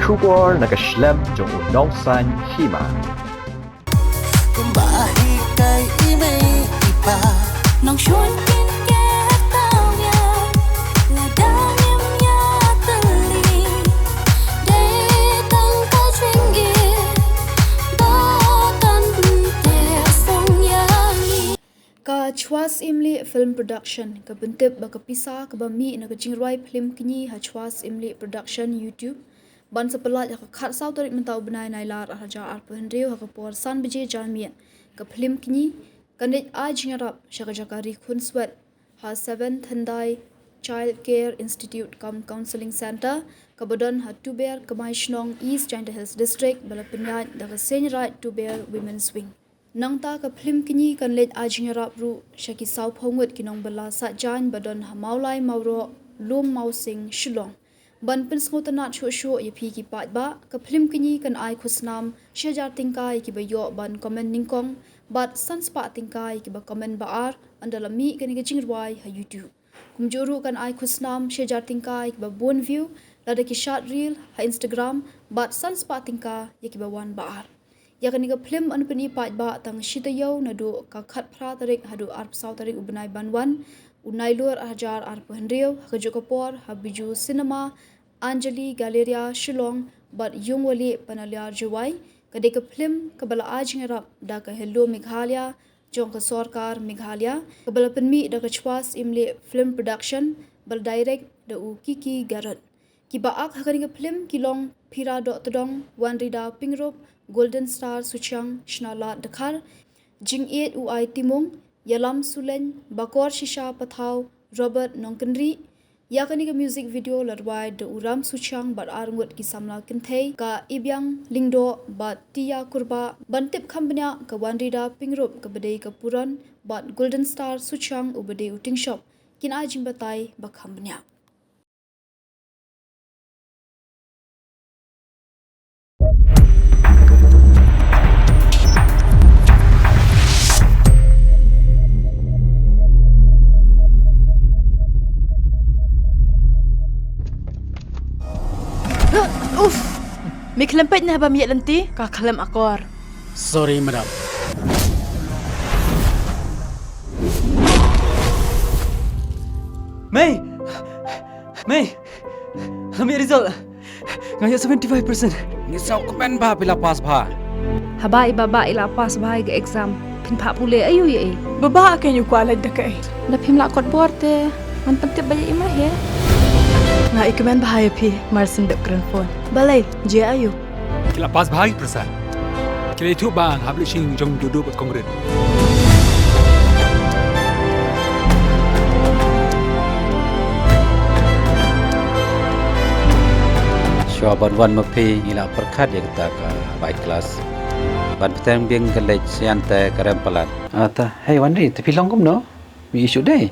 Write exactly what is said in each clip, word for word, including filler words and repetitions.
Khubor na ka shlem jong u nongsaiñ hima. Kumba hikai i mei i pa. Nong shun kin ker tau ya. Lada ngim ya teli. Dei tang ka jingim. Ba kan ter song ya ni. Ka Chwas Imli Film Production ka pyntip ba ka pisa kaba mih na ka jingrwai phlim kñi ha Chwas Imli Production YouTube ban sa pyllait ha ka khatsaw tarik mynta u bnai Nailar arhajar arphew hynriew ha ka por san baje janmiet. Ka phlim kñi kan leit ai jingïarap sha ka jaka ri khunswet ha Seventh Thyndai Child Care Institute cum Counselling Centre kaba don ha Tuber, Kmai Shnong, East Jaintia Hills District, ba la pynïaid da ka Seiñ Raij Tuber Women's Wing. Nangta ka phlim kñi kan leit ai jingïarap ruh sha ki sawphew ngut ki nongbylla saitjaiñ ba don ha Mawlai Mawroh, Lum Mawsing, Shillong. Ban pynsngewtynnat shuh shuh ïa phi ki paidbah, ka phlim kñi kan ai khusnam shi hajar tyngka ïa kiba ïoh ban comment nyngkong bad san spah tyngka ïa kiba comment ba ar ynda la mih kane ka jingrwai ha YouTube. Kumjuh ruh kan ai khusnam shi hajar tyngka ïa kiba bun view lada ki shad reel ha Instagram bad san spah tyngka ïa kiba wan ba ar. Ïa kane ka phlim yn pyni paidbah tang shi taïew naduh ka khatphra tarik haduh arphew saw tarik u bnai ban wan u Nailur arhajar arphew hynriew ha kajuh ka por ha Bijou Cinema, Anjali Galleria, Shillong bad Yung Wali, Panaliar, Jowai. Ka dei ka phlim kaba la ai jingïarap da ka Hello Meghalaya jong ka sorkar Meghalaya kaba la pynmih da ka Chwas Imli Film Production ba la direct da u Kiki Garod. Kiba ak ha kane ka phlim ki long Phira Dohtdong, Wanrida Pyngrope, Golden Star Suchiang, Shnalad Dkhar, Jingïeit U Ai Timung, Ïalam Sulein, Bakor Shisha Pathaw, Robert Nongkynrih. Ïa kane ka music video la rwai da u Ram Suchiang bad ar ngut ki samla kynthei, ka Ibiang Lyngdoh bad Tia Kurbah. Ban tip kham bniah, ka Wanrida Pyngrope kaba dei ka Puron bad Golden Star Suchiang uba dei u Tyngshop kin ai jingbatai ba kham bniah. Uf! Me khlem peit ne haba me ïaid lynti, ka khlem akor. Sorry, madam. Mei! Mei! Nga ïoh result. Nga ïoh seventy-five percent. Ngi sngewkmen bha phi la pass bha. Haba i baba i la pass bha ïa ka exam, phin phah pule aïu ïa i? Baba, ka ïoh kwah leit da kaei? Da phim lah kot bor te ngan pyntip ba ïa i ma he. Nga i kmen bha ïa phi, mar syn dep kren phone. Balei, jia aïu? Ki la pass bha ïa ki Prasad. Ki la ïathuh ba nga hap leit sha jong Dudu bad Kongrit. Shuwa ban wan ma phi ngi la pyrkhat ïa kata ka bai klas. Ban bteng biang ka leit syian te ka rem palat. Ata, hei Wanri, te phi long kumno? Mi issue dei?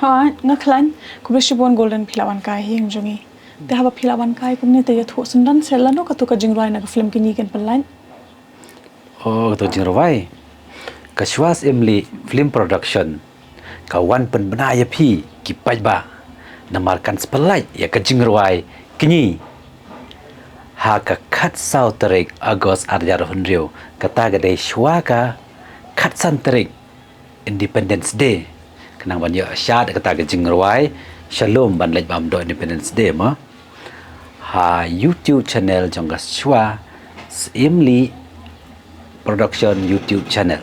Ha, nga khlaiñ, khublei shibun Golden phi la wan kai hi jong ngi. Te haba phi la wan kai kumne te ïathuh synran seh lano katu ka jingrwai na ka film kñi kin pynlait. Oh, katu ka jingrwai. Ka Shwas Imli Film Production ka wan pynbna ïa phi ki paidbah. Namar kan sa pynlait ïa ka jingrwai kñi ha ka khatsaw tarik August arhajar hynriew. Kata ka dei shuwa ka khatsan tarik Independence Day. Khnang ban ïoh shad kata ka jingrwai shalom ban leit bam doh Independence Day mo. Ha YouTube channel jong ka Shwas Imli Production YouTube channel.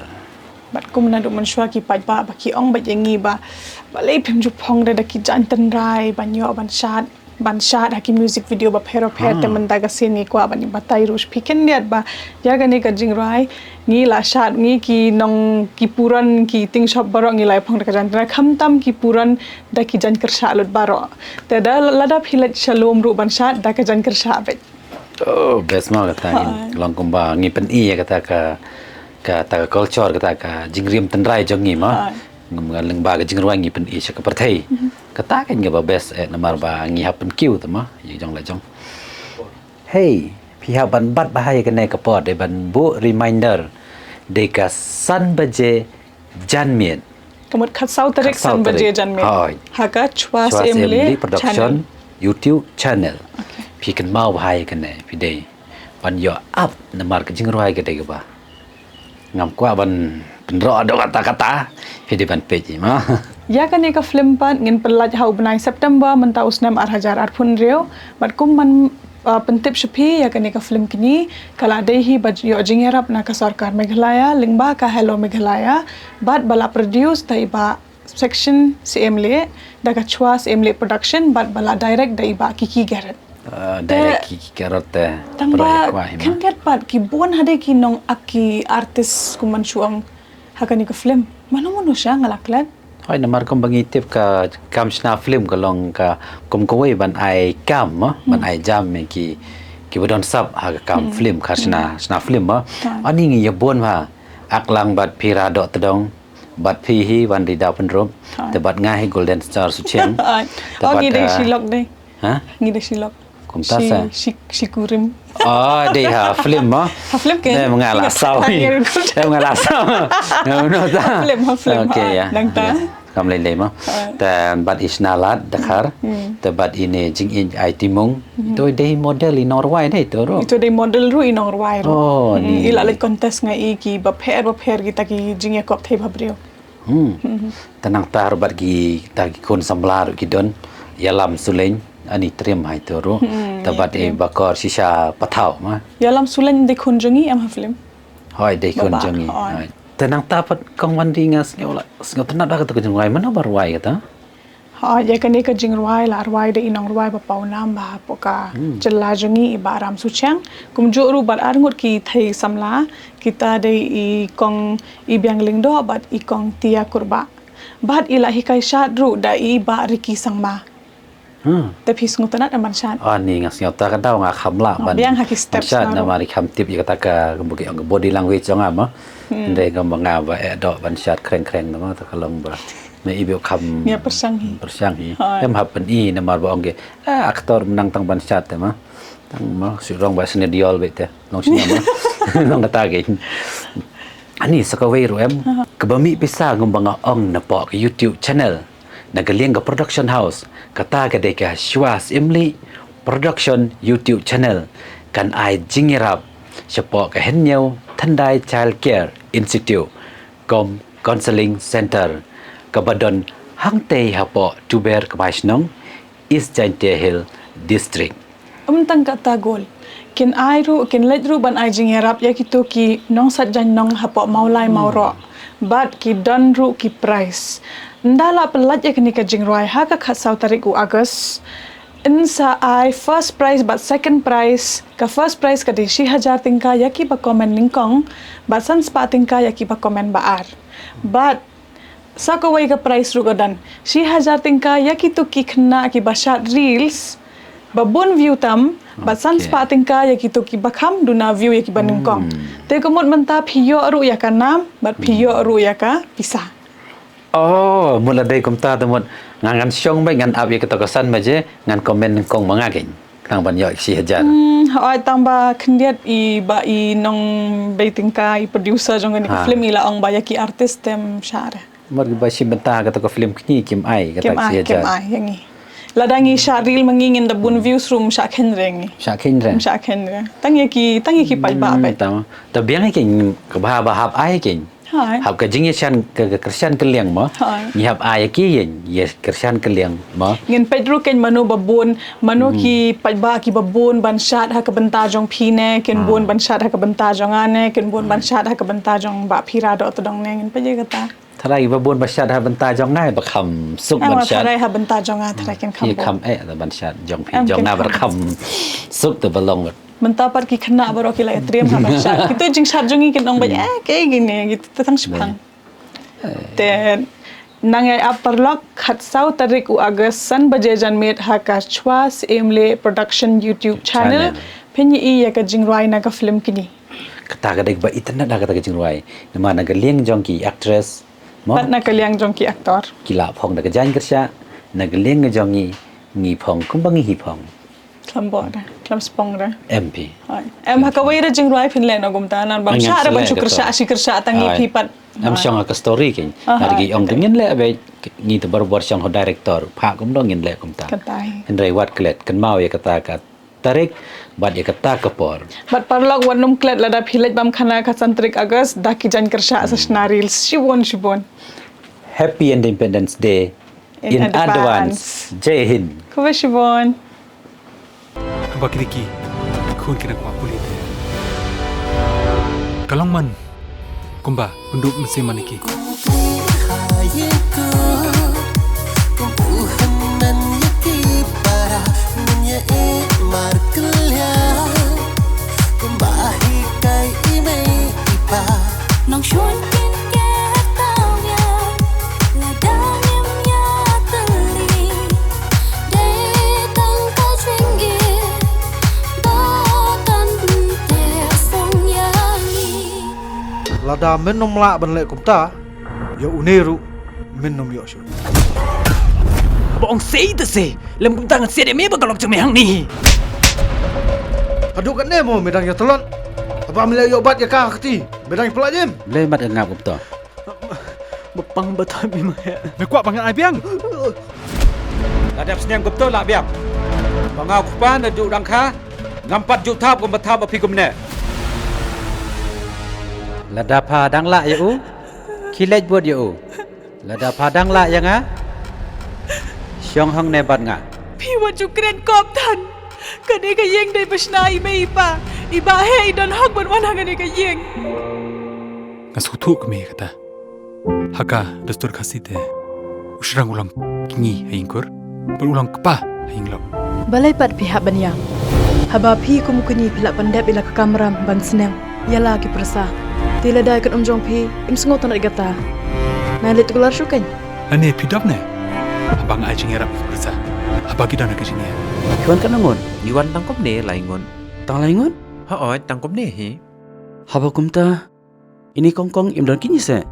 Bad kum naduh mynshuwa ki paidbah ba ki ong bad ïa ngi ba balei phim ju phong da ki jaiñ tynrai ban ïoh ban shad ban shad ha ki music video bapher bapher. Te mynta ka sien ngi kwah ban batai ruh sha phi khyndiat ba ïa kane ka jingrwai ngi la shad, ngi ki nong ki puron ki Tyngshop baroh ngi la ïa phong da ka jaiñ tynrai, khamtam ki puron da ki jaiñ kyrshah lut baroh. Te da lada phi leit shalom ruh ban shad da ka jaiñ kyrshah beit. Oh, best mo kata. Long kumba ngi pyni ïa kata ka, kata ka culture, kata ka jingrim tynrai jong ngi mo. Ngam nga lyngba ka jingrwai ngi pyni sha ka pyrthei. Kata kan kaba best eh, namar ba ngi hap pynkiew te mo ïa jong la jong. Hei, phi hap ban bat bha ïa kane ka por, dei ban buh reminder. Dei ka san baje janmiet. Ka mut khatsaw tarik, khatsaw tarik san baje janmiet. Hoi. Ha ka Shwas Imli Production YouTube channel. Okay. Phi kynmaw bha ïa kane, phi dei ban ïoh ap namar ka jingrwai ka dei kaba ngam kwah ban pynroh da kata kata, phi dei ban peit ïa ma. Ïa kane ka film pat ngin pynlait ha u bnai September mynta u snem ar hajar arphew hynriew, bad kum ban, uh, pyntip sha phi, ïa kane ka film kine ka la dei hi ba ïoh jingïarap na ka sorkar Meghalaya lyngba ka Hello Meghalaya, bad ba la produce da i Bah Section Syiemlieh, da ka Chwa Syiemlieh Production, bad ba la direct da i Bah Kiki Gerrit. Ah, direct ki, ki Gerrit te. Tang ba khyndiat pat ki bun hadei ki nong ak ki artist kum ban shu ong ha kane ka film. Mano mano sha nga la klet. Hoi, namar kum ba ngi tip ka kam shna film ka long ka kum kawei ban ai kam ma, ban ai jam ïa ki, ki ba don sap ha ka kam film, ka shna, shna film ma. Ani ngi ïa bun ma. Ak lang bad Phira Dohtdong, bad phi hi Wanrida Pynrup, te bad nga hi Golden Star Suchiang. Te bad, ngi dei, ah, shilok dei. Ha? Ngi dei shilok. Kumta sa? Shi, shi kurim. Oh, dei ha film ma. Ha film ke? Dei ma nga la saw hi. Dei ma nga la saw. No, no, ta. Ha film, ha film. Okay, ïa. Nang ta. Kam lei lei ma. Te bad i Sna Lad Dkhar. Te bad ine Jingïeit Ai Timung. Ito dei model i nongrwai dei ito ruh. Ito dei model ruh i nongrwai ruh. Oh, ni. I la leit contest nga i ki bapher bapher kita ki jingïakop thei bhabriew. Hmm. Te nangta ruh bad kita ki khun samla ruh ki don. Ïalam Sulein, ani trim ha ito ruh. Te bad i Bakor Shisha Pathaw ma. Ïalam Sulein dei khun jong i em ha film. Hoi, dei khun jong i. Hoi. Te nangta pat kong Wanrida nga sngew la, sngew tynnat da kata ka jingrwai, mano ba rwai kata? Hoi, ïa kane ka jingrwai la rwai da i nongrwai ba paw nam ba hapoh ka jylla jong i, i Bah Ram Suchiang. Kumjuh ruh bad arngut ki thei samla, kita dei i kong Ibiang Lyngdoh bad i kong Tia Kurbah. Bad i la hikai shad ruh da i Bah Ricky Sangma. Hmm. Te phi sngewtynnat em ban shad? Ah, ni nga sngew ta ka daw nga kham lah ban, biang ha ki steps shad namar i kham tip ïa kata ka, ka body language jong nga ma. Hynrei ka ma nga ba eh doh ban shad khreng khreng ma, ta ka long ba. Me i bioh kham pyrshang hi. Pyrshang hi. Em hap pyni namar ba ong ki, ah, actor mynta tang ban shad te ma. Tang ma, shu rong ba sne diol beit te. Long sne ma. Long kata ki. Ani sa kawei ruh em. Kaba mih pisa ngam ba nga ong na pok YouTube channel. Na ka liang ka production house, kata ka dei ka Shwa Syiemlieh Production YouTube channel, kan ai jingïarap shapoh ka Hynñiew Thyndai Child Care Institute cum Counseling Center, kaba don hangtei hapoh Tuber Kmaishnong, East Jaintia Hill District. Ym tang kata Gol. Kin ai ruh, kin leit ruh ban ai jingïarap ïa kito ki nongsaitjaiñ nong hapoh Mawlai Mawroh. Bad ki don ruh ki prize. Ynda la pynlait ïa kane ka jingrwai ha ka khatsaw tarik u August. Yn sa ai first prize bad second prize. Ka first prize ka dei shi hajar tyngka ïa ki ba comment nyngkong. Bad san spah tyngka ïa ki ba comment ba ar. Bad sa kawei ka prize ruh ka don. Shi hajar tyngka ïa kito ki khynnah ki ba shad reels ba bun view tam, bad san spah tyngka ïa kito ki ba kham duna view ïa ki ba nyngkong. Te ka mut mynta phi ïoh ruh ïa ka nam, bad phi ïoh ruh ïa ka pisa. Oh, mut la dei kumta te mut nga ngan shong beit ngan ap ïa kito ka san baje, ngan comment nyngkong ma nga keiñ. Tang ban ïoh shi hajar. Hmm, hooid tang ba khyndiat i ba i nongbei tyngka i producer jong kane ka film i la ong ba ïa ki artist te ym shah re. Mar ba shi bynta kata ka film kine kim ai kata shi hajar. Kim ai ïa ngi. Lada ngi shah reel ma ngi ngin da bun views ruh ym shah kheiñ re ngi. Shah kheiñ re. Ym shah kheiñ re. Tang ïa ki, tang ïa ki paidbah beit. Tang. Te biang ïa ki kaba ba hap ai ki. Hap ka jingïashan ka, ka kyrshan kylliang mo. Ngi hap ai ki ïa, ïa kyrshan kylliang mo. Ngin peit ruh keiñ mano ba bun, mano ki paidbah ki ba bun ban shad ha ka bynta jong phi ne, kin bun ban shad ha ka bynta jong nga ne, kin bun ban shad ha ka bynta jong Bah Phira Dohtdong ne, ngin peit ïa kata. Tharai ba bun ba shad ha bynta jong nga ba kham suk ban shad. Tharai ha bynta jong nga tharai kin kham bun. Kham eh ban shad jong phi jong nga ba kham suk te ba long. Mynta pat ki khynnah baroh ki la ïatriem ha ban shad. Kito jingshad jong ngi kin ong ba eh kaei kine kito te tang shipang. Te nang ïa ap paralok khatsaw tarik u August san baje janmiet ha ka Chwa Syiemlieh Production YouTube channel. Phin ïa i ïa ka jingrwai na ka film kine. Kata ka dei ba itynnad da kata ka jingrwai. Namar na ka liang jong ki actress mo. Pat na ka liang jong ki actor. Ki la phong da ka jaiñ kyrshah, na ka liang jong ngi, ngi phong kumba ngi hi phong. Khlem bor re, khlem spong re. Em phi. Em ha kawei re jingrwai phin leh noh kumta, nang bam shah re ban shu kyrshah shi kyrshah tang ngi phi pat. Em shong ha ka story keiñ. Ngi ong ngin leh beit ngi te barabor shong ha director. Pha kumno ngin leh kumta. Hynrei wat klet kynmaw ïa kata ka tarik bad ïa kata ka por. Bad paralok, wat nym klet lada phi leit bam khana ka san tarik August da ki jaiñ kyrshah sa shna reels. Shibun shibun. Happy Independence Day in advance. Jai Hind. Khublei shibun. Haba ki dei ki khun ki nang kwah pule te, ka long man kumba pynduh mynsiem man ki. Nang shun kin ker taw ïa, lada ngim ïatylli. Dei tang ka jingim ba kan pyntek song ïa ngi. Lada men nym lah ban leh kumta, ïa une ruh men nym ïoh shuh. Haba ong sei te sei, lem kumta ngan siat ïa me ba ka lok jong me hangne hi. Haduh katne mo me dang ïa tlot? Haba me la ïoh bat ïa ka ha kti, me dang ïa pynlait im? Balei mat ka ngap kumta? Ba pang ba thap ïa me. Me kwah ba ngan ai biang? La dep sniang kumta la biang. Ba nga u kpa naduh dang kha ngam pat ju thap kumba thap ïa phi kumne. Lada pha dang lah ïa u, khie leit bud ïa u. Lada pha dang lah ïa nga, shong hangne bad nga. Phi wat ju kren kop than. Kane ka ïing dei ba shna i mei i pa. I bah heh i don hok ban wan ha kane ka ïing. Nga sngewthuh kmie kata. Ha ka dustur Khasi te, u shynrang u long kñi ha ïing kur bad u long kpa ha ïing lok. Balei pat phi hap ban ïam? Haba phi kum u kñi phi lah pyndep ïa la ka kamram ban sneng ïa la ki pyrsa, te lada ïa ka um jong phi im sngewtynnat ïa kata, nai leit tuklar shuh kein. Lane phi dap ne haba nga ai jingïarap ïa ki pyrsa haba ki don ha ka jingïa? Phi wan katno ngut? Ngi wan tang kumne, lai ngut. Tang lai ngut? Hooid, tang kumne hi. Haba kumta, ine kong kong im don kñi seh?